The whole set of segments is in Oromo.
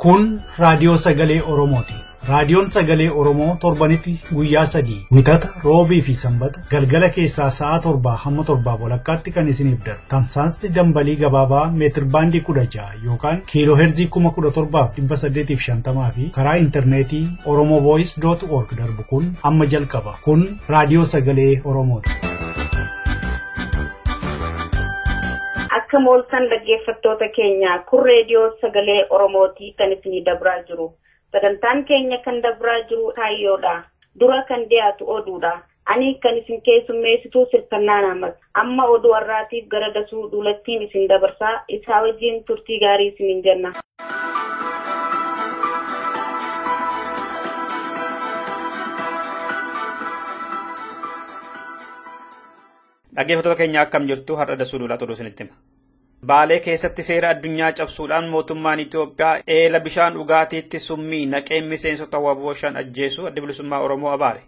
Kun raadiyoo sagalee Oromooti. Raadiyoon sagalee Oromoo torbanitti guyyaa 3 Wixata, Roobii fi Sanbata galgala keessaa sa'a 7 hamma 7:30 kan isiniif darbu. Tamsaasni dambalii gabaabaa meetir baandii 16 yookaan kiiloo heerzii 17,850 fi karaa intarneetii oromovoice.org darbu kun amma jalqaba. Kun raadiyoo sagalee Oromooti. Akka mooltan dhaggeeffattoota keenya kun reediyoo sagalee Oromootii kan isinii dabraa jiru. Sagantaan keenya kan dabraa jiru kaayyoodha. Dura kan dhiyaatu oduudha. Ani kan isin keessummeessitu Sirfannaa Naamas. Amma oduu har'aatiif gara Dasuu Duulattiin isin dabarsaa. Isaa wajjin turtii gaarii isiniin jenna. Dhaggeeffattoota keenya akkam jirtu har'a Dasuu Duulaa oduu isinitti hima. Baalee keessatti seera addunyaa cabsuudhaan mootummaan Itoophiyaa eela bishaan dhugaatiitti summii naqee miseensota waboo 5 ajjeesuu adda bilisummaa Oromoo abaare.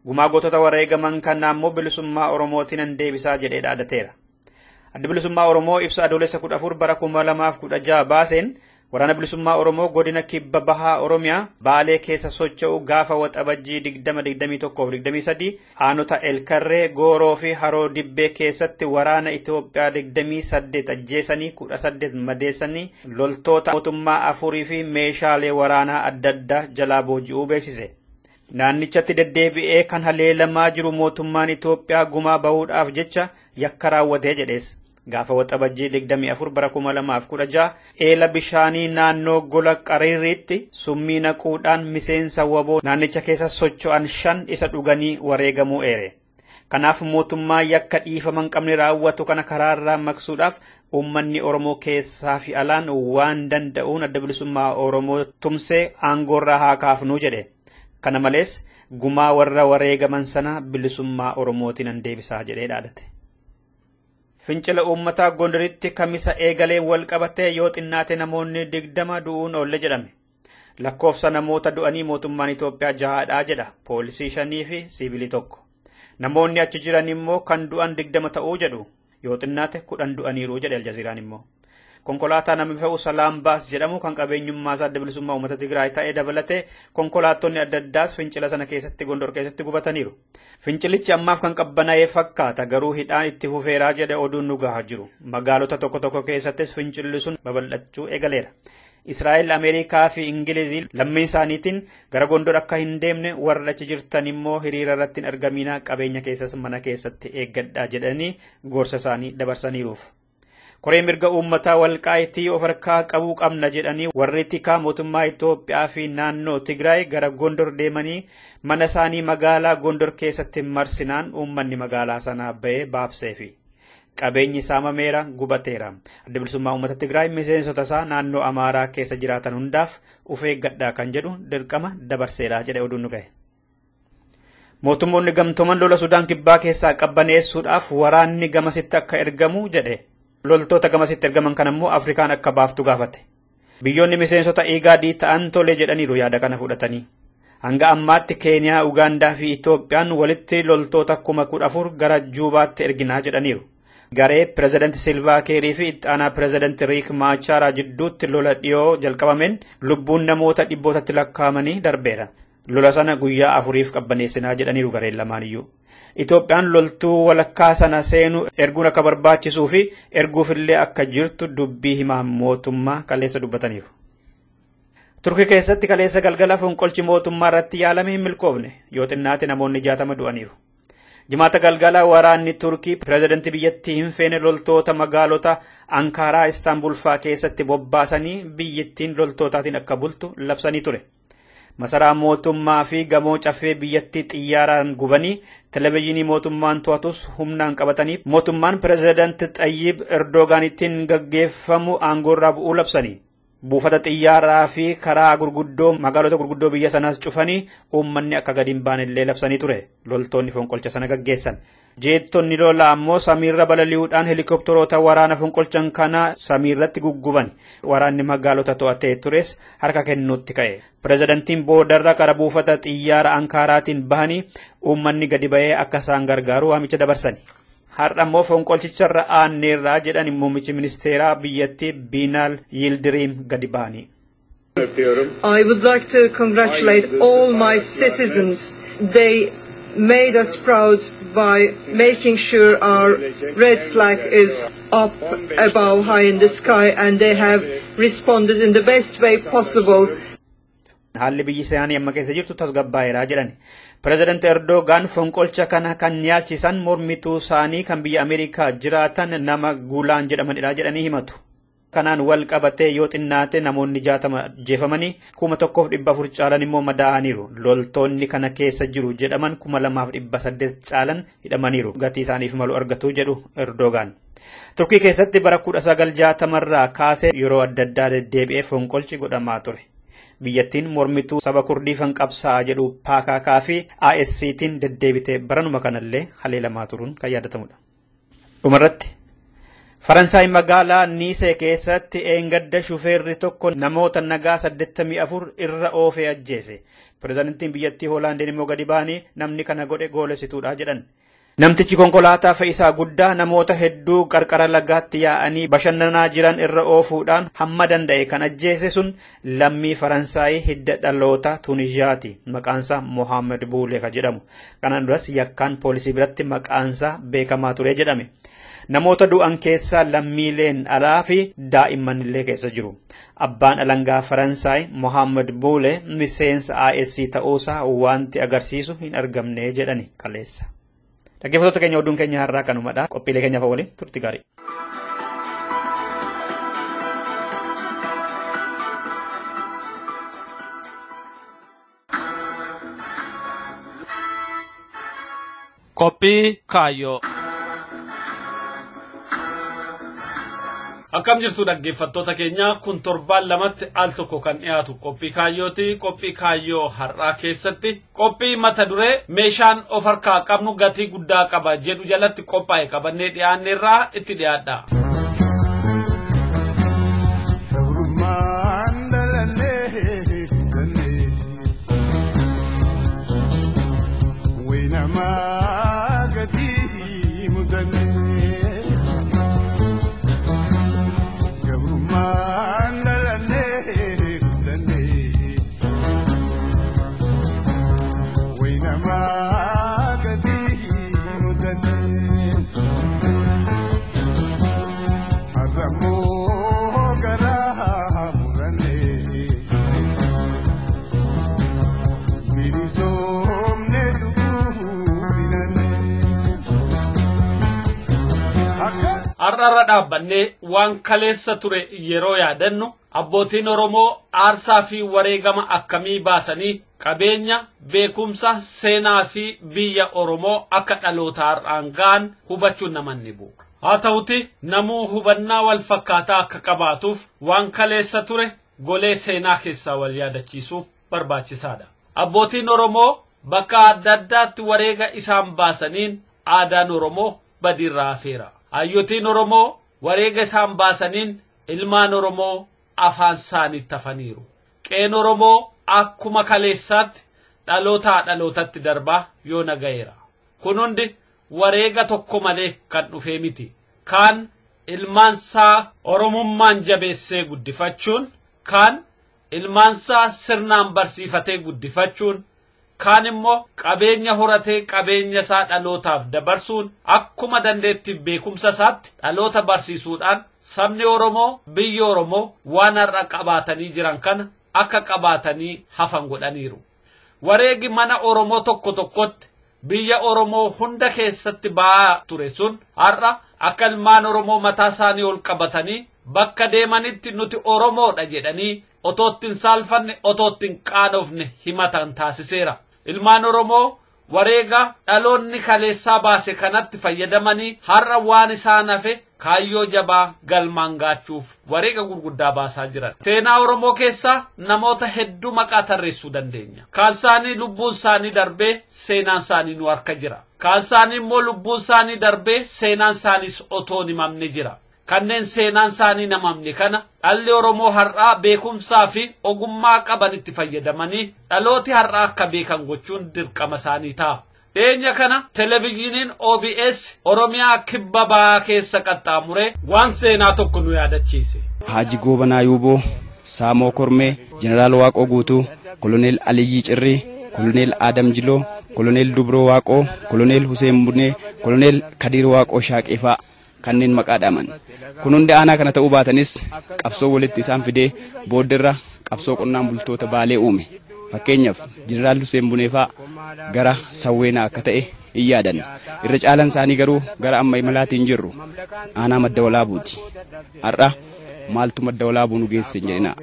Gumaa gootota wareegaman kanaa immoo bilisummaa Oromootiin an deebisaa jedhee dhaadateera. Adda bilisummaa Oromoo ibsa adoolessa 14 bara 2016 baaseen waraana bilisummaa Oromoo godina kibba bahaa Oromiyaa Baalee keessa socho'u gaafa waxabajjii 20, 21 23 aanota Elkarree, Gooroo fi Haroo Dibbee keessatti waraana Itoophiyaa 28 ajjeesanii 18 madeessanii loltoota mootummaa 4 fi meeshaalee waraanaa adda addaa jalaa booji'uu beeksise. Naannichatti deddeebi'ee kan haleelamaa jiru mootummaan Itoophiyaa gumaa bahuudhaaf jecha yakka raawwatee jedhees. Gaafa waxabajjii 24 bara 2016 eela bishaanii naannoo gola qariirriitti summii naquudhaan miseensa waboo naannicha keessa socho'an 5 isa dhuganii wareegamuu eere. Kanaaf mootummaa yakka dhiifama hin qabne raawwatu kana karaarraa maqsuudhaaf uummanni Oromoo keessaa fi alaan waan danda'uun adda bilisummaa Oromoo tumsee aangoorraa haa kaafnuu jedhe. Kana malees gumaa warra wareegaman sana bilisummaa Oromootiin an deebisaa jedhee dhaadate. Fincila uummataa Gondoritti kamisa eegaleen wal qabatee yoo xinnaate namoonni 20 du'uun oolle jedhame. Lakkoofsa namoota du'anii mootummaan Itoophiyaa 6dha jedha. Poolisii 5 fi siivilii 1. Namoonni achi jiran immoo kan du'an 20 ta'uu jedhu. Yoo xinnaate 10 du'aniiru jedhe Aljaziiraan immoo. Konkolaataa nama fe'u Salaam Baas jedhamu kan qabeenyummaa isaa adda bilisummaa uummata Tigraay ta'ee dabalatee konkolaattonni adda addaas fincila sana keessatti Gondor keessatti gubataniiru. Fincilichi ammaaf kan qabbanaa'ee fakkaata garuu hidhaan itti fufeeraa jedhe oduun nu gahaa jiru. Magaalota tokko tokko keessattis fincilli sun babal'achuu eegaleera. Israa'el, Ameerikaa fi Ingilizii lammiin isaaniitiin gara Gondor akka hin deemne warra achi jirtan immoo hiriira irratti hin argaminaa qabeenya keessas mana keessatti eeggadhaa jedhanii gorsa isaanii dabarsaniiruuf. Koree mirga uummataa walqaa'itii of harkaa qabuu qabna jedhanii warri tikaa mootummaa Itoophiyaa fi naannoo Tigraay gara Gondor deemanii mana isaanii magaalaa Gondor keessatti marsinaan uummanni magaalaa sanaa ba'ee baabseefi. Qabeenyi saamameera gubateera. Adda bilisummaa uummata Tigraay miseensota isaa naannoo Amaaraa keessa jiraatan hundaaf of eeggadhaa kan jedhu dirqama dabarseera jedhe oduun nu gahe. Mootummoonni gamtooman lola Sudaan kibbaa keessaa qabbaneessuudhaaf waraanni gamasitti akka ergamu jedhe. Loltoota gamasitti ergaman kan ammoo Afrikaan akka baaftu gaafate. Biyyoonni miseensota IGAD ta'an tole jedhaniiru yaada kana fudhatanii. Hanga ammaatti Keeniyaa, Ugaandaa fi Itoophiyaan walitti loltoota 14,000 gara Juubaatti erginaa jedhaniiru. Garee Pireezidant Silvaa Keerii fi itti aanaa Pireezidant Riik Maachaaraa jidduutti lola dhiyoo jalqabameen lubbuun namoota dhibbootatti lakkaa'amanii darbeera. Lola sana guyyaa 4 qabbaneessinaa jedhaniiru gareen lamaaniyyuu. Itoophiyaan loltuu walakkaa sana seenuu erguun akka barbaachisuu fi erguufillee akka jirtu dubbii himaa mootummaa kaleessa dubbataniiru. Turkii keessatti kaleessa galgala fonqolchi mootummaa irratti yaalame hin milkoofne yoo xinnaate namoonni 60 du'aniiru. Jimaata galgala waraanni Turkii pireezidantii biyyattii hin feene loltoota magaalota Ankaaraa, Istaanbul fa'aa keessatti bobbaasanii biyyattiin loltootaatiin akka bultu labsanii ture. Masaraa mootummaa fi gamoo caffee biyyattii xiyyaaraan gubanii televezyiinii mootummaan to'atus humnaan qabatanii mootummaan pireezidanti Xayyib Erdogaanittiin gaggeeffamu aangoorraa bu'uu labsanii. Buufata xiyyaaraa fi karaa gurguddoo magaalota gurguddoo biyya sanaas cufanii uummanni akka gadi hin baanellee labsanii ture. Loltoonni fonqolcha sana gaggeessan. Jeettonni lolaa ammoo samiirra balali'uudhaan helikopteroota waraana fonqolchan kana samiirratti gugguban. Waraanni magaalota to'atee tures harka kennuutti ka'e. Pireezidantiin boodarra karaa buufata xiyyaara Ankaaraatiin bahanii uummanni gadi ba'ee akka isaan gargaaru waamicha dabarsani. Har'a immoo fonqolchicharra aanneerraa jedhan muummichi ministeeraa biyyattii Biinaal Yildiriim gadi ba'anii. I would like to congratulate all my citizens. They made us proud by making sure our red flag is up above high in the sky, and they have responded in the best way possible. Haalli biyyi isaanii amma keessa jirtu tasgabbaa'eera jedhan. Pireezidaanti Erdogaan fonqolcha kana kan yaalchisan mormituu isaanii kan biyya Ameerikaa jiraatan nama Guulaan jedhamanidha jedhanii himatu. Kanaan wal qabatee yoo xinnaate namoonni 60 ajjeefamanii 1400 caalan immoo madaa'aniiru. Loltoonni kana keessa jiru jedhaman 2800 caalan hidhamaniiru. Gatii isaaniif malu argatu jedhu Erdogaan. Turkii keessatti bara 1960 irraa kaasee yeroo adda addaa deddeebi'ee fonqolchi godhamaa ture. Biyyattiin mormituu saba Kurdii kan qabsaa'a jedhu PKK fi ISCtiin deddeebitee baranuma kanallee haleelamaa turuun kan yaadatamudha. Dhumarratti Faransaay magaalaa Niisee keessatti eengadda shufeerri tokko namoota nagaa 84 irra oofee ajjeese. Pireezidaantiin biyyattii Hoolaandiin immoo gadi ba'anii namni kana godhe goolessituudha jedhan. Namtichi konkolaataa fe'isaa guddaa namoota hedduu qarqara lagaatti yaa'anii bashannanaa jiran irra oofuudhaan hamma danda'e kan ajjeese sun lammii Faransaayii hidda dhaloota Tuniziyaati. Maqaansaa Mohaammed Buulee kan jedhamu. Kanaan duras yakkaan poolisii biratti maqaansaa beekamaa ture jedhame. Namoota du'an keessaa lammiileen alaa fi daa'imman illee keessa jiru. Abbaan alangaa Faransaay Mohaammed Buulee miseensa ISC ta'uusaa wanti agarsiisu hin argamne jedhani kaleessa. Dhaggeeffattoota keenya oduun keenya har'aa kanumadha. Qophiilee keenyaaf waliin turti gaarii. Qophii kaayyoo. Akkam jirtu dhaggeeffattoota keenya, kun torbaan lamatti al tokko kan dhiyaatu qophii kaayyooti. Qophii kaayyoo har'aa keessatti qophii mata duree meeshaan of harkaa qabnu gatii guddaa qaba jedhu jalatti qophaa'e qabannee dhiyaanneerraa itti dhiyaadha. Har'arra dhaabbannee waan kaleessa ture yeroo yaadannu abbootiin Oromoo aarsaa fi wareegama akkamii baasanii qabeenya, beekumsa, seenaa fi biyya Oromoo akka dhaloota har'aan ga'an hubachuun nama ni bu'u. Haa ta'uti namuu hubannaa wal fakkaataa akka qabaatuuf waan kaleessa ture golee seenaa keessaa wal yaadachiisuu barbaachisaadha. Abbootiin Oromoo bakka adda addaatti wareega isaan baasaniin aadaan Oromoo badiirraa hafeera. Hayyotiin Oromoo wareega isaan baasaniin ilmaan Oromoo afaan isaaniitti hafaniiru. Qeen Oromoo akkuma kaleessaatti dhalootaa dhalootatti darbaa yoo naga'eera. Kun hundi wareega tokko malee kan dhufee miti. Kaan ilmaansaa Oromummaan jabeessee guddifachuun, kaan ilmaansaa sirnaan barsiifatee guddifachuun, kaan immoo qabeenya horatee qabeenya isaa dhalootaaf dabarsuun akkuma dandeettiif beekumsa isaatti dhaloota barsiisuudhaan sabni Oromoo biyyi Oromoo waan har'a qabaatanii jiran kana akka qabaatanii hafan godhaniiru. Wareegi mana Oromoo tokko tokkotti biyya Oromoo hunda keessatti ba'aa ture sun har'a akka ilmaan Oromoo mataa isaanii ol qabatanii bakka deemanitti nuti Oromoodha jedhanii otoo ittiin saalfanne otoo ittiin qaanofne himatan taasiseera. Ilmaan Oromoo wareega dhaloonni kaleessaa baase kanatti fayyadamanii har'a waan isaan hafe kaayyoo jabaa galmaan gaachuuf wareega gurguddaa baasaa jiran. Seenaa Oromoo keessaa namoota hedduu maqaa tarreessuu dandeenya. Kaan isaanii lubbuun isaanii darbee seenaan isaanii nu harka jira. Kaan isaanii immoo lubbuun isaanii darbee seenaan isaaniis otoo hin himamne jira. Kanneen seenaan isaanii namamne kana dhalli Oromoo har'aa beekumsaa fi ogummaa qaban itti fayyadamanii dhalooti har'aa akka beekan gochuun dirqama isaanii ta'a. Dhiyeenya kana televezyiiniin OBS Oromiyaa kibba ba'aa keessa qaxxaamuree waan seenaa tokko nu yaadachiise. Haaji Goobanaa Yuuboo Saamoo Kormee, Jeneraal Waaqoo Guutuu, Koloneel Aliyyii Cirrii, Koloneel Adam Jiloo, Koloneel Dubroo Waaqoo, Koloneel Huseen Bunee, Koloneel Kadiir Waaqoo Shaaqeefaa kanneen maqaa dhaaman. Kun hundi aanaa kana ta'uu baatanis qabsoo walitti isaan fidee boodderra qabsoo qonnaan bultoota Baalee uume. Fakkeenyaaf Jeneraal Huseen Buneefaa gara Sawweenaa akka ta'e hin yaadanna. Irra caalaan isaanii garuu gara amma imalaatiin jirru aanaa Madda Walaabuuti. Har'a maaltu Madda Walaabuu nu geesse hin jedhinaa.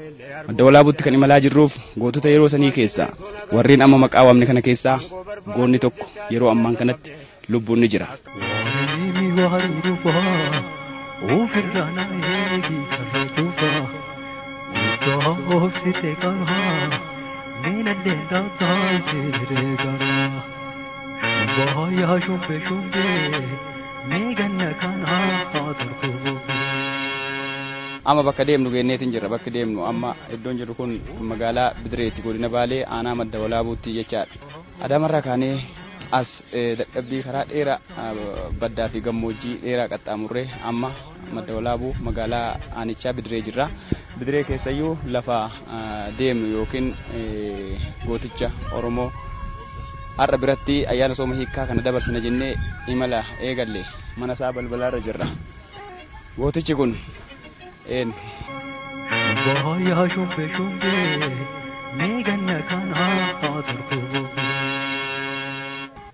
Madda Walaabuutti kan imalaa jirruuf gootota yeroo sanii keessaa warreen amma maqaa waamne kana keessaa goonni tokko yeroo ammaan kanatti lubbuun ni jira. Amma bakka deemnu geenneetiin jirra. Bakki deemnu amma iddoon jirru kun magaalaa Bidireetti, godina Baalee, aanaa Madda Walaabuutti jechaadha. Adaamarraa kaanee as dadhabbii karaa dheeraa baddaa fi gammoojjii dheeraa qaxxaamurree amma Madda Walaabuu magaalaa aanichaa Bidiree jirra. Bidiree keessayyuu lafa deemnu yookiin gooticha Oromoo har'a biratti ayyaana sooma hiikkaa kana dabarsina jennee imala eegalle mana isaa balbalaarra jirra. Gootichi kun eenyu?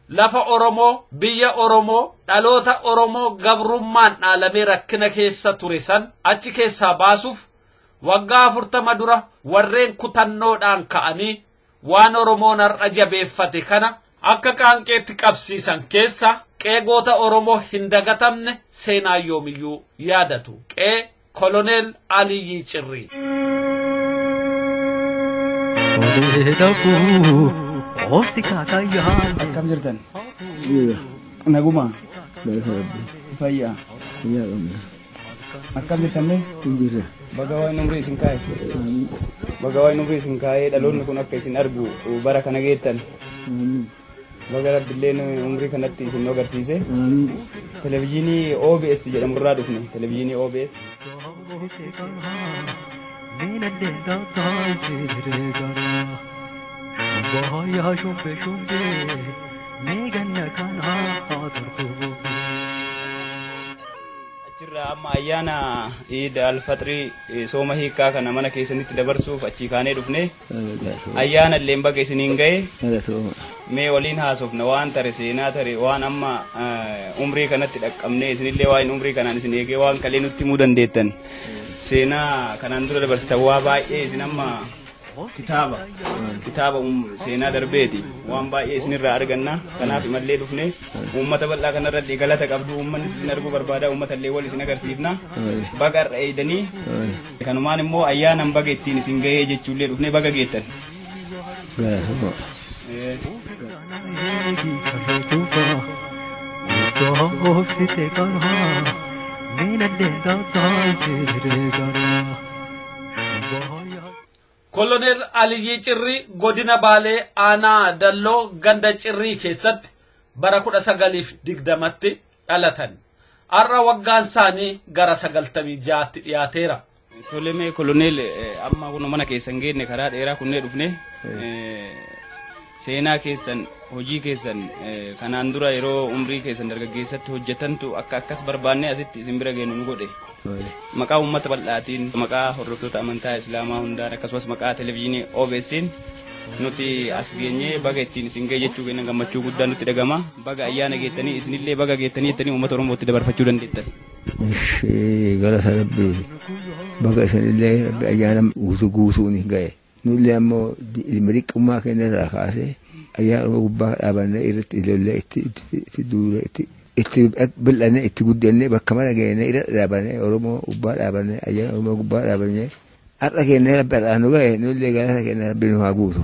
Lafa Oromoo, biyya Oromoo, dhaloota Oromoo gabrummaan dhaalamee rakkina keessa ture san achi keessaa baasuuf waggaa 40 dura warreen kutannoodhaan ka'anii waan Oromoon har'a jabeeffate kana akka qaanqeetti qabsiisan keessa qeegoota Oromoo hin dagatamne seenaa yoomiyyuu yaadatu. Qee Koloneel Aliyyii Cirrii. Akkam jirtan? Naguma? Fayyaa? Akkam jirtan mee? Baga waan umrii isin kaa'e. Baga waan umrii isin kaa'ee dhaloonni kun akka isin argu bara kana geettan. Baga Rabbilleen umrii kanatti isin nu agarsiise. Televezyiinii OBS jedhamurraa dhufne. Televezyiinii OBS. Achirraa amma ayyaana Iid Alfaxirii sooma hiikkaa kana mana keessanitti dabarsuuf achii kaanee dhufne. Ayyaana illeen baga isiniin ga'e. Mee waliin haasofna waan tare seenaa tare waan amma umrii kanatti dhaqqabne isinillee waan umrii kanaan isin eegee waan kalee nutti himuu dandeettan. Seenaa kanaan dura dabarsitan waa baay'ee isin amma kitaaba seenaa darbeeti waan baay'ee isinirraa arganna. Kanaaf imallee dhufne uummata bal'aa kanarratti galata qabdu uummanni isin arguu barbaada uummata illee wal isin agarsiifna. Baga har'a eedanii kanumaan immoo ayyaanan baga ittiin isin gahee jechuullee dhufne baga geettan. Koloneel Aliyyii Cirrii godina Baalee aanaa Dalloo ganda Cirrii keessatti bara 1920tti dhalatan. Har'a waggaan isaanii gara 96tti dhiyaateera. Tole mee koloneel amma kun mana keessan geenne karaa dheeraa kunnee dhufne seenaa keessan hojii keessan kanaan dura yeroo umrii keessan dargaggeessatti hojjetantu akka akkas barbaanne asitti isin bira geenyu nu godhe. Maqaa uummata bal'aatiin maqaa hordoftoota amantaa Islaamaa hundaan akkasumas maqaa televezyiinii OBS'n nuti as geenyee baga ittiin isin ga'e jechuu keenya gammachuu guddaa nutti dhagama. Baga ayyaana geettanii isinillee baga geettanii jettanii uummata Oromootti dabarfachuu dandeettan. Ishee galata Rabbi baga isinillee Rabbi ayyaana guutuu guutuun ga'e. Nullee ammoo ilma xiqqummaa keenya irraa kaasee ayyaana Oromoo gubbaa dhaabannee irratti ijoollee itti duule itti bil'annee itti guddannee bakka mana geenyee irra dhaabannee Oromoo gubbaa dhaabannee ayyaana Oromoo gubbaa dhaabannee har'a keenya Rabbi har'aan nu ga'e nullee galata keenya Rabbi nu haa guutu.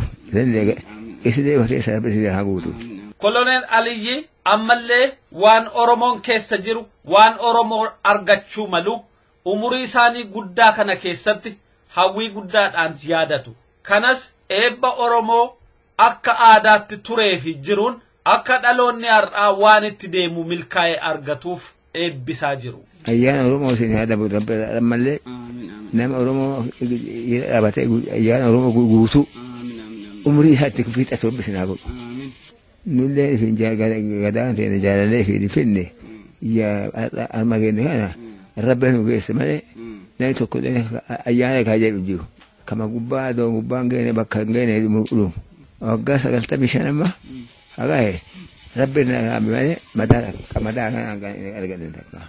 Isinillee gosa Rabbi isinillee haa guutu. Koloneel Aliyyi ammallee waan Oromoon keessa jiru waan Oromoo argachuu malu umurii isaanii guddaa kana keessatti hawwii guddaadhaan yaadatu. Kanas eebba Oromoo akka aadaatti turee fi jiruun akka dhaloonni har'aa waan itti deemu milkaa'ee argatuuf eebbisaa jiru. Ayyaana Oromoo isin haa dabalu Rabbi ammallee Nama Oromoo dhaabatee ayyaana Oromoo guutuu umrii isaatti fiixatu rabbi isin haa godhu. Nullee ifin gadaan teenya jaalallee ifin finne harma keenya kana rabbi nu geesse malee namni tokko ayyaana kaa jedhu jiru. Kama gubbaa adoo gubbaan geene bakka hin geene dhumu. Waggaa 95 amma hagaa'e rabbi na dhaame malee madaa madaa kana argadhe takka.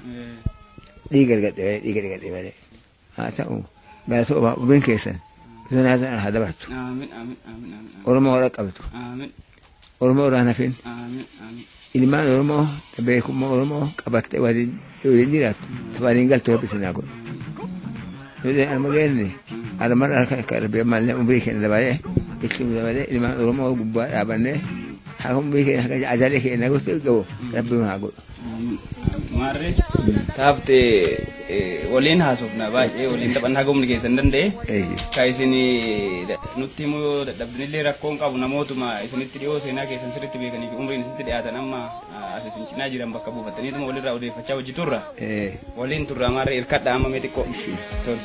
Dhiiga argadhe malee dhiiga argadhe malee. Haa ta'u galatoomaa umriin keessan sanaa sana haa dabartu. Oromoo warra qabdu. Oromoo irraa hafin. Ilmaan Oromoo beekummaa Oromoo qabattee waliin jiraattu waliin galtu rabbi isin haa godhu. Nuti arma geenne armarra harka akka rabbi ammallee umrii keenya dabalee itti dabalee ilmaan Oromoo gubbaa dhaabannee haga umrii keenya haga ajalee keenya gosa qabu rabbi haa godhu. Maarree taaftee waliin haasofna baay'ee waliin taphannaa haga humni keessan danda'e. Ka isin nutti himuu dadhabdinillee rakkoon qabu namootuma isinitti dhiyoo seenaa keessan sirriitti beekanii fi umriin isinitti dhiyaatan amma as isin cinaa jiran bakka buufataniituma walirraa odeeffachaa hojii turra. Waliin turra maarree hirkadha amma mee xiqqoo. Tol.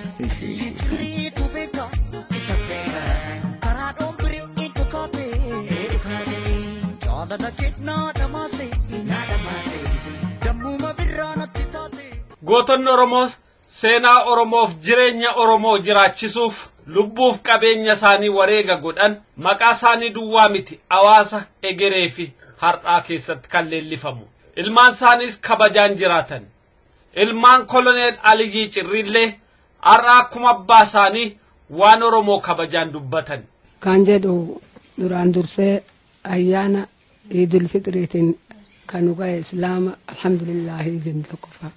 Gootonni Oromoo seenaa Oromoof jireenya Oromoo jiraachisuuf lubbuuf qabeenya isaanii wareega godhan maqaa isaanii duwwaa miti hawaasa egeree fi har'aa keessatti kan leellifamu. Ilmaan isaaniis kabajaan jiraatan. Ilmaan koloneel Aliyyii Cirriillee har'a akkuma abbaa isaanii waan Oromoo kabajaan dubbatan. Kan jedhu duraan dursee ayyaana Iidul Fixriitiin kan nu ga'e Islaama alhamdulillaahi jennu tokkoffaa.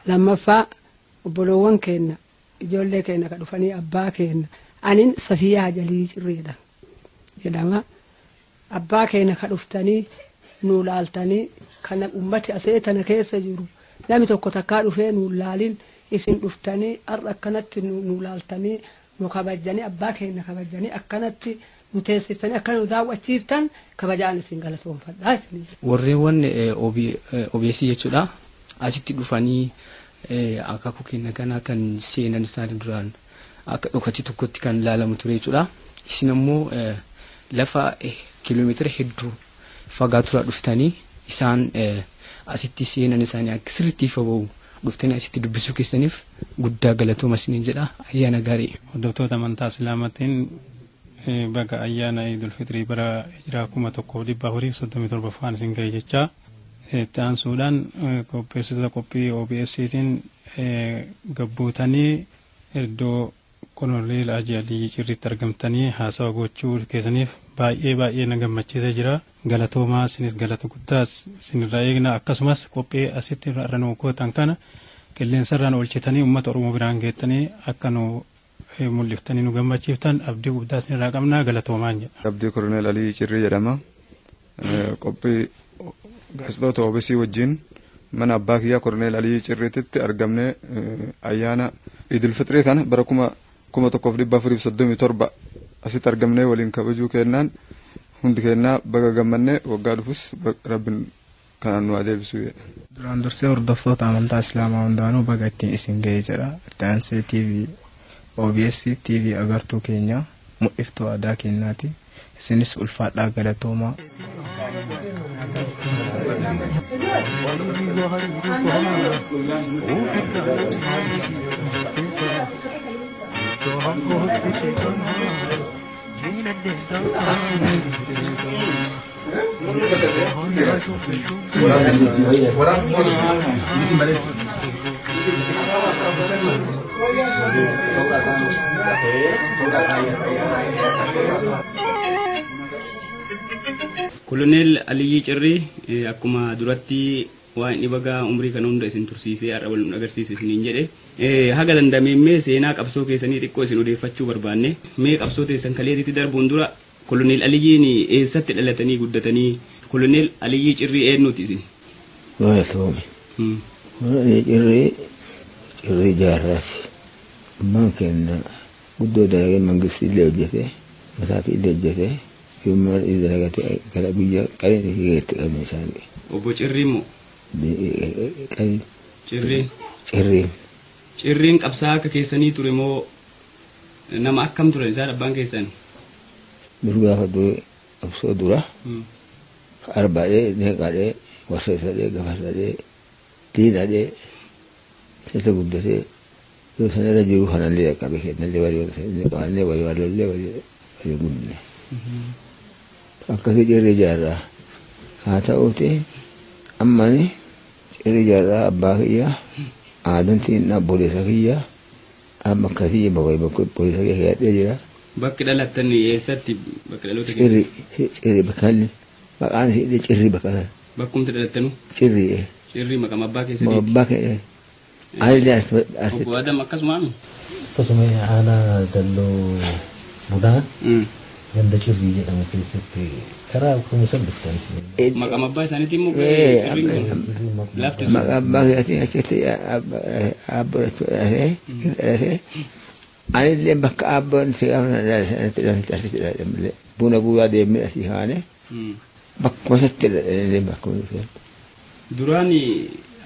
Lammaffaa obboloowwan keenya ijoollee keenya ka dhufanii abbaa keenya anin Safiyaa Jalii Cirriidha jedhama. Abbaa keenya ka dhuftanii nu laaltanii kana ummati asee tana keessa jiru namni tokko takkaa dhufee nu laalin isin dhuftanii har'a akkanatti nu laaltanii nu kabajjanii abbaa keenya kabajjanii akkanatti nu teessistanii akkana nu daawwachiiftan kabajaan isin galatoonfadhaa isin. Warreewwan OBS jechuudha asitti dhufanii akaakuu keenya kana kan seenan isaanii duraan akka dhokatti tokkotti kan ilaalamu ture jechuudha. Isin ammoo lafa kiiloomeetira hedduu fagaaturraa dhuftanii isaan asitti seenan isaanii akka sirriitti ifa ba'u dhuftanii asitti dubbisuu keessaniif guddaa galatooma isiniin jedha ayyaana gaarii. Hordoftoota amantaa Islaamaatiin baga ayyaana Iidul Fixrii bara hijiraa 1437ffaan isin ga'e jechaa itti aansuudhaan qopheessitoota qophii OBS'tiin gabbuutanii iddoo Koloneel Haaji Aliyyii Cirriitti argamtanii haasawa gochuu keessaniif baay'ee baay'ee na gammachiisee jira. Galatoomaa isinis galata guddaa isinirraa eegna akkasumas qophii asitti irra nu gootan kana qilleensarraan oolchitanii uummata Oromoo biraan geettanii akka nu mul'iftanii nu gammachiiftan abdii guddaa isinirraa qabna galatoomaan jedha. Abdii Koloneel Aliyyii Cirrii jedhama. Qophii gaazexoota OBS wajjin mana abbaa kiyyaa Koloneel Aliyyii Cirriititti argamnee ayyaana Idil Fixrii kana bara 1437 asitti argamnee waliin kabajuu kennaan hundi kennaa baga gammannee waggaa dhufus rabbiin kanaan nu adeemsisu jedha. Duraan dursee hordoftoota amantaa Islaamaa hundaanuu baga ittiin isin ga'e jedha. Itti aansee TV OBS TV agartuu keenya mul'iftuu aadaa keenyaati. Isinis ulfaadhaa galatoomaa. Koloneel Aliyyii Cirrii akkuma duratti waan inni bagaa umrii kana hunda isin tursiisee har'a wal nu agarsiise isiniin jedhe. Haga danda'ameen mee seenaa qabsoo keessanii xiqqoo isin odeeffachuu barbaanne mee qabsoo teessan kaleetitti darbuun dura Koloneel Aliyyiin eessatti dhalatanii guddatanii Koloneel Aliyyii Cirrii eenyuti isin? Galatoome. Koloneel Cirrii Cirrii Jaarraati. Abbaan keenya guddoo dalagee mangistii illee hojjete mataafi illee hojjete yommuu dalagatee gara biyya qabeenya geetti qabne isaanii. Obbo Cirrii immoo? Qabeenya. Cirriin? Cirriin. Cirriin qabsaa akka keessanii ture moo nama akkam turan isaan abbaan keessan? Dur gaafa du'e qabsoo dura arbaadhee neeqaadhee warseessadhee gafarsadhee diinadhee keessa guddatee yoo sana irra jiru kanallee qaqqabe kennallee walii walii walii walii gudne. Akkasii cirrii jaarraa haa ta'uuti ammani cirrii jaarraa abbaa kiyya aadan xinnaa obboleessa kiyya amma akkasii bakka obboleessa kiyya keeyyaadhee jira. Bakki dhalattan eessatti bakka dhaloota keessa? Cirri cirri bakka inni maqaan isii cirri bakka sana. Bakkumti dhalattanu? Cirri. Cirri maqama abbaa keessaniiti? Abbaa keenya. Anillee asitti. Obbo Adam akkasumaami? Akkasuma aanaa dalloo bunaa ganda cirrii jedhamu keessatti karaa akkuma san dhuftan. Maqama abbaa isaaniitiin immoo cirriin kun lafti sun. Maqaa abbaa keetiin achitti abbaa dhalatee anillee bakka abbaan si gaafa dhalatee asitti dhalatee buna guuraa deemnee asii kaane bakkuma isatti dhalatee bakkuma isatti. Duraan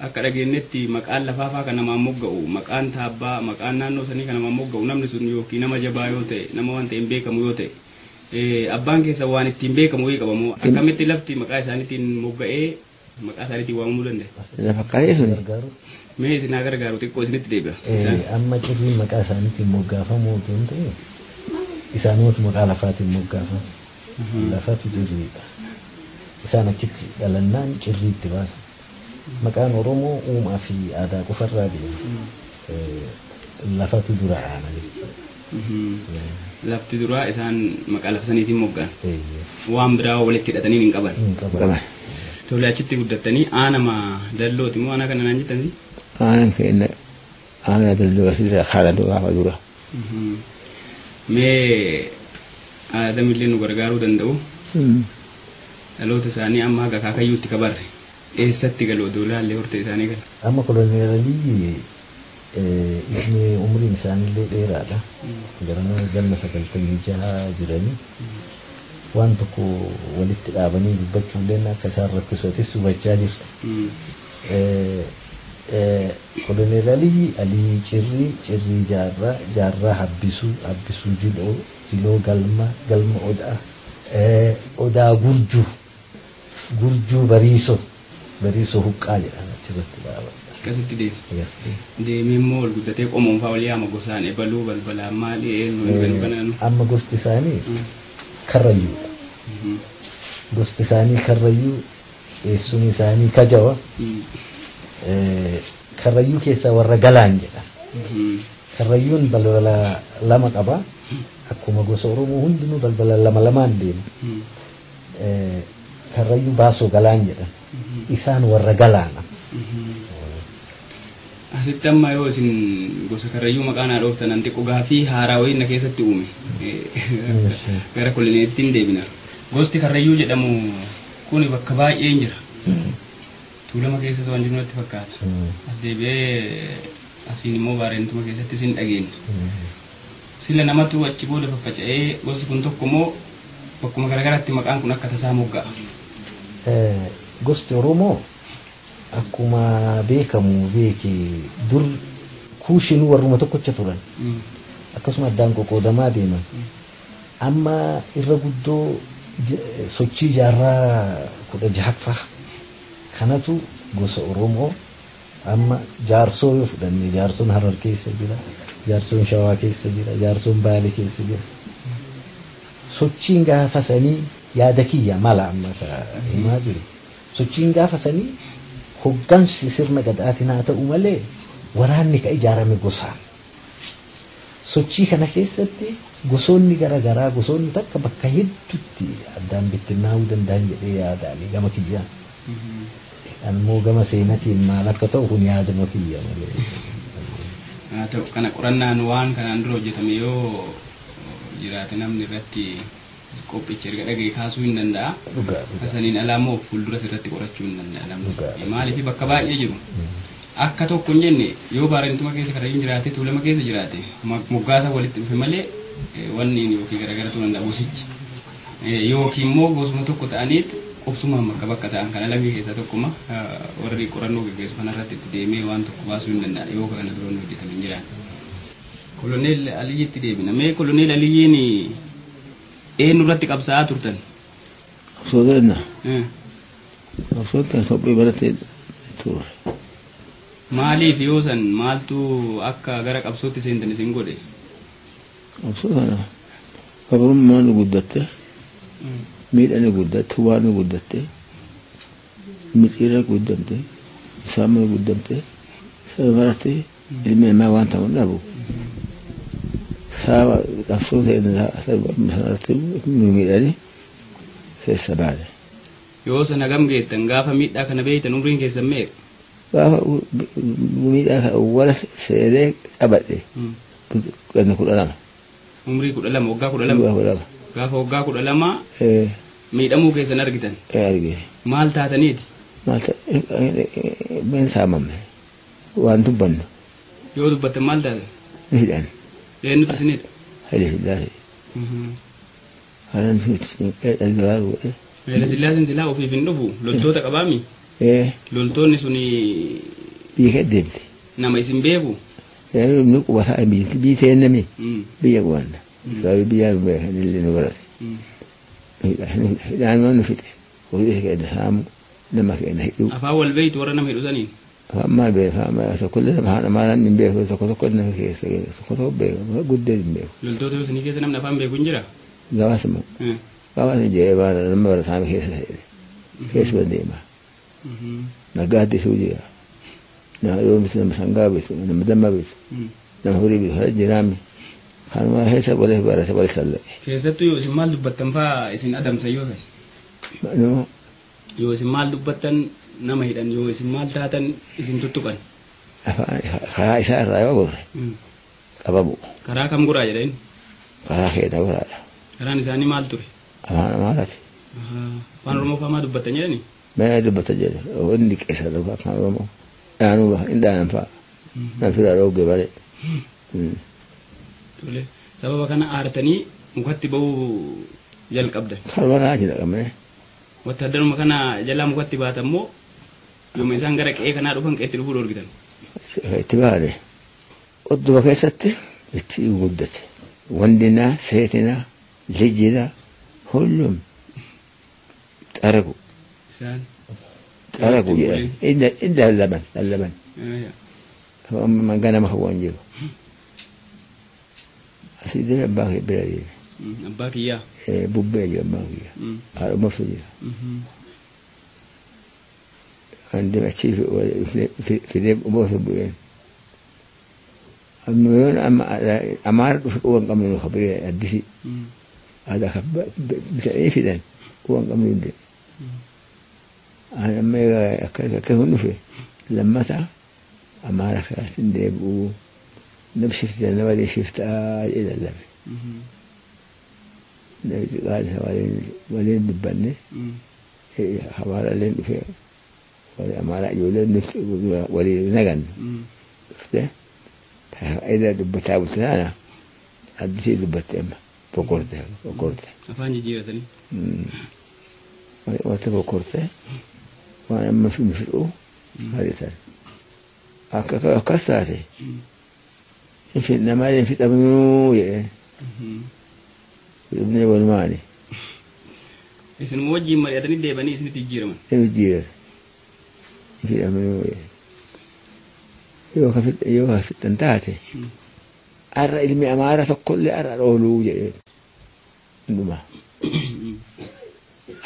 akka dhageenyetti maqaan lafaafaa kan namaan mogga'u maqaan taabbaa maqaan naannoo sanii kan namaan mogga'u namni sun yookiin nama jabaa yoo ta'e nama waan ta'een beekamu yoo ta'e abbaan keessa waan ittiin beekamu wayii qabamu akkamitti lafti maqaa isaaniitiin mogga'ee maqaa isaaniitiin waamamuu danda'a. Lafa akkasii suni. Mee isin haa gargaaru xiqqoo isinitti deebi'a. Amma cirriin maqaa isaaniitiin moggaafamu otoo hin ta'in isaanumatu maqaa lafaatiin moggaafamu. Lafatu cirriidha. Isaan achitti dhalannaan cirrii itti baasan. Maqaan Oromoo uumaa fi aadaa qofarraa deema. Lafatu dura aana jechuudha. Lafti duraa isaan maqaa lafa saniitiin moggaan. Waan biraa walitti hidhatanii hin qaban. Tole achitti guddattanii aanama dallooti moo aanaa kana naan jettanii? Aanaan keenya aanaa dalloo asirraa kaara gaafa dura. Mee Adamillee nu gargaaruu danda'u. Dhaloota isaanii amma haga akaakayyuutti kabarre. Eessatti galu odoo laallee hortee isaanii gala. Amma koloneel Aliyyi ilmi umriin isaaniillee dheeraadha. Garana ganna 96 jiranii waan tokko walitti dhaabanii dubbachuulleen akka isaan rakkisu hubachaa jirta. Koloneel Aliyyi Aliyyi Cirrii Cirrii Jaarraa Jaarraa Habbisuu Habbisuu Jiloo Jiloo Galma Galma Odaa Odaa Gurjuu Gurjuu Bariisoo Bariisoo Huqqaa jedhama achirratti dhaabata. Akkasitti deema. Deemee immoo ol guddatee qomoon fa'aa ol yaama gosaan ebaluu balbalaa maali eenyu hin banaanu. Amma gosti isaanii Karrayyuudha. Gosti isaanii Karrayyuu eessumni isaanii Kajawa. Karrayyuu keessaa warra Galaan jedha. Karrayyuun balbala lama qaba. Akkuma gosa Oromoo hundinuu balbala lama lamaan deema. Karrayyuu Baasoo Galaan jedhan. Isaan warra Galaana. Asitti amma yoo isin gosa Karrayyuu maqaa naa dhooftan an xiqqoo gaafii haaraa wayii na keessatti uume. Gara koloneelittiin deebina. Gosti Karrayyuu jedhamu kun bakka baay'een jira. Tuulama keessas waan jiru natti fakkaata. As deebi'ee asiin immoo Baarentuma keessatti isin dhageenya. Sila namatu achi booda faffaca'ee gosti kun tokko immoo bakkuma garaagaraatti maqaan kun akka tasaa mogga'a. Gosti Oromoo akkuma beekamu beeki dur kuushinuu warruma tokkocha turan. Akkasuma addaan qoqqoodamaa deeman. Amma irra guddoo sochii jaarraa 16ffaa kanatu gosa Oromoo amma jaarsoo yoo fudhanne jaarsoon Harar keessa jira, jaarsoon Shawaa keessa jira, jaarsoon Baalee keessa jira. Sochiin gaafa sanii yaada kiyya mala amma himaa jiru. Sochiin gaafa sanii hoggansi sirna gadaatiin haa ta'u malee waraanni ka ijaarame gosaan. Sochii kana keessatti gosoonni garaagaraa gosoonni takka bakka hedduutti addaan bittinnaa'uu danda'an jedhee yaadaani gama kiyyaan. Ammoo gama seenatiin maal akka ta'u kun yaadama kiyya malee. Haa ta'u kana qorannaan waan kanaan dura hojjetame yoo jiraate namni irratti qophicha erga dhagee kaasuu hin danda'a. Kasaniin alaa immoo fuulduras irratti qorachuu hin danda'a namni. Maaliif bakka baay'ee jiru. Akka tokko hin jenne yoo Baarentuma keessa Karrayyuun jiraate Tuulama keessa jiraate moggaasa walitti dhufe malee wanni yookiin garagara ta'uu danda'a gosichi. Yookiin immoo gosuma tokko ta'aniit Qubsumaan bakka bakka ta'an kana lamii keessaa tokkuma warri qorannoo gaggeessu kanarratti itti deemee waan tokko baasuu hin danda'an yoo kana dura nu hojjetame hin jiran. Koloneel Aliyyiitti deebina. Mee Koloneel Aliyyiin eenyu irratti qabsaa'aa turtan? Qabsoo ta'enna. Qabsoo ta'e sophii baratee ture. Maaliif yoo san maaltu akka gara qabsootti seentan isin godhe? Qabsoo kana gabrummaan nu guddatte, miidhaan nu guddatte, hubaan nu guddatte, miciirra guddamte, saamma guddamte, saba baratte ilmi namaa waan ta'u dhabu. Saba qabsoo ta'e sanarratti nu miidhani keessa baane. Yoo sana gam geettan gaafa miidhaa kana beeytan umriin keessan meeqa? Gaafa miidhaa kana wala seenee qabadhe ganna 12. Umrii 12 waggaa 12. Waggaa 12. Gaafa waggaa 12 miidhamuu keessan argitan. Arge. Maal taataniiti? Maal ta'e saamamne waan dubbannu. Yoo dubbattan maal taatan? Ni hidhan. Eenyutu isin hidha? Haile Sillaasee. Haran dhalgaa godhe. Haile Sillaaseen silaa ofiif hin dhufu loltoota qabaami? Loltoonni suni. Biyya keessa deemti. Nama isin beeku? Inni qubataa biyyi teennami biyya qubanna. Sababii biyyaa nu beekan illee nu barate. Hidhaan nu fixe. Horii keenya saamu nama keenya hidhuu. Afaan wal beeytu warra nama hidhu saniin? Afaan maal beeku afaan tokkollee nama afaan amaaraan hin beeku tokko tokko nama keessa tokko tokko beeku guddeen hin beeku. Loltoota yoo sanii keessa namni afaan beeku hin jiraa? Gabaasuma. Gabaasuma jedhee baana nama barataa keessa seene. Keessuma deema. Naggaaddi jira. Nama yoo bitu nama sangaa bitu nama damma bitu nama horii bitu hara jiraami. Kanuma keessa waliif barate wal sallaqe. Keessattuu yoo isin maal dubbattan fa'aa isin adamsan yoo san? Yoo isin maal dubbattan nama hidhan yoo isin maal taatan isin tuttuqan? Afaan karaa isaa irraa yoo gorre qabamu. Karaa kam goraa jedha inni? Karaa keenya goraadha. Karaan isaanii maal ture? Afaan Amaaraati. Afaan Oromoo fa'aa maa dubbattan jedhani? Mee dubbata jedhe inni qeessa dhufa afaan Oromoo. Dhaanuu hin dhaanan fa'a. Nama firaa dhoogge malee. Tole sababa kana aartanii mukatti ba'uu jalqabdan. Karuma kanaa jira qabnee. Wattaaddaruma kana jalaa mukatti baatan immoo yooma isaan gara qe'ee kanaa dhufan qe'eetti dhufuu dhoorgitan. Itti baane odduma keessatti itti guddate. Wandinaa, seetinaa, lijinaa hullum xaragu. Isaan. Xaragu jedhan. Inni lallaban lallaban. Amma ganama hawwan jiru. Asii deeme abbaa kee bira deeme. Abbaa kiyyaa. Bubbee jira abbaan kiyyaa. Haadha jira. An deeme achii fidee boosa bu'een. Amma yoon amma amaara dhufe quban qabnu nu kabiree addisi. Aadaa kan bitanii fidan quban qabnu hundee. An amma akka akka kun dhufe lammata amaara kanatti deebi'uu. Nama shifta nama waliin shiftaa jedhee lallabe. Namni xiqqaan isa waliin dubbanne amaara illee dhufee amaara ijoolleen waliin naganne dhuftee ida dubbataa bulte taana addisii dubbatte amma bokorte bokorte. Afaan jijjiiratanii. Wanta bokorte waan amma fixuu mari'atan. Akkas taate. Nama hin fixamnuu jedheen. Fixamnee walumaani. Isin wajjin mari'atanii deebanii isinitti jijjiiraman. Jijjiiran. Hin fixamnuu jedheen. Yoo ka fixan taate arra ilmi amaara tokkollee arra ooluu jedheen. Dhuma.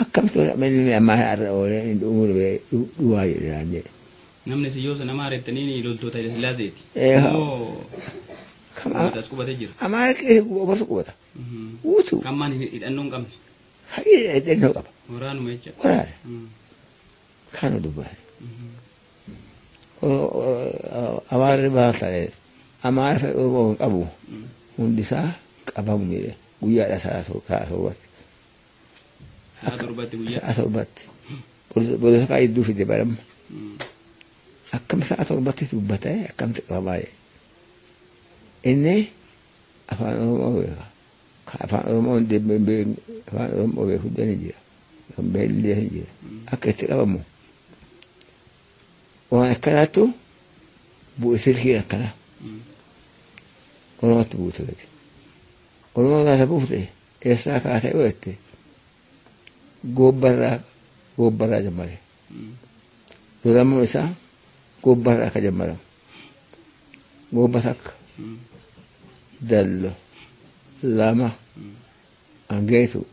Akkamitti ilmi amaara arra oolee inni dhumuu dhuwaa jedheen jedhe. Namni si yoo sana maarettanii loltoota Haile Sillaaseeti. As qubatee jira. Amaara obarsu qubata. Guutuu. Kan hidhannoo hin qabne. Hidhannoo qaba. Waraanuma jecha. Waraana. Kana dubbate. Amaarri baasa amaara fedhuu hin qabu. Hundisaa qabamu jedhe guyyaadha sa'a torbatti. Sa'a torbatti guyyaa. Sa'a torbatti. Boolisa kaa hedduu fide baramma. Akkam sa'a torbatti dubbatee akkamti qabamaa jedhe. Inni afaan Oromoo beeka. Afaan Oromoo afaan Oromoo beeku illee ni jira. Kan beellee hin jira. Akka itti qabamu. Waan akkanaattu bu'e silkiin akkana. Oromatti buute gadi. Oromoo gaafa buufte eessaa kaatee yoo jette goobbarraa goobbarraa jammare. Lolamuun isaa goobbarraa akka jammaramu. Goobba takka. Dallo. 2. Angeetu.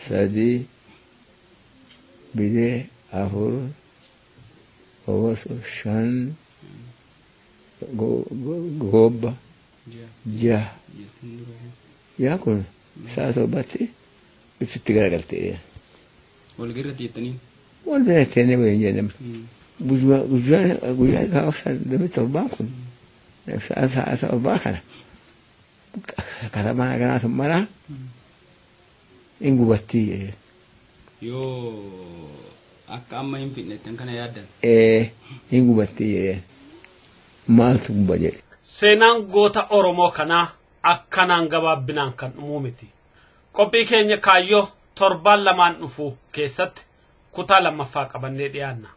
3. Bidee. 4. Oboso. 5. Goobba. 6. Yaa kun sa'a 7tti itti garagaltee. Wal bira jettanii? Wal bira jettanii waliin jennaan. Guyyaa guyyaa gaafa namni 7 kun sa'a 7 kana katamaa kanaa sun maraa hin gubattii. Yoo akka amma hin fidnettan kana yaaddan? Ee hin gubattii jedheen. Maaltu guba jedhe. Seenaan goota Oromoo kanaa akkanaan gabaabbinaan kan dhumuu miti. Qophii keenya kaayyoo torbaan lamaan dhufu keessatti kutaa lammaffaa qabannee dhiyaanna.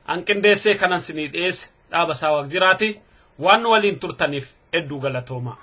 Anqindeessee kanan sinii dhiyeesse dhaaba isaa Waaqjiraati waan waliin turtaniif hedduu galatooma.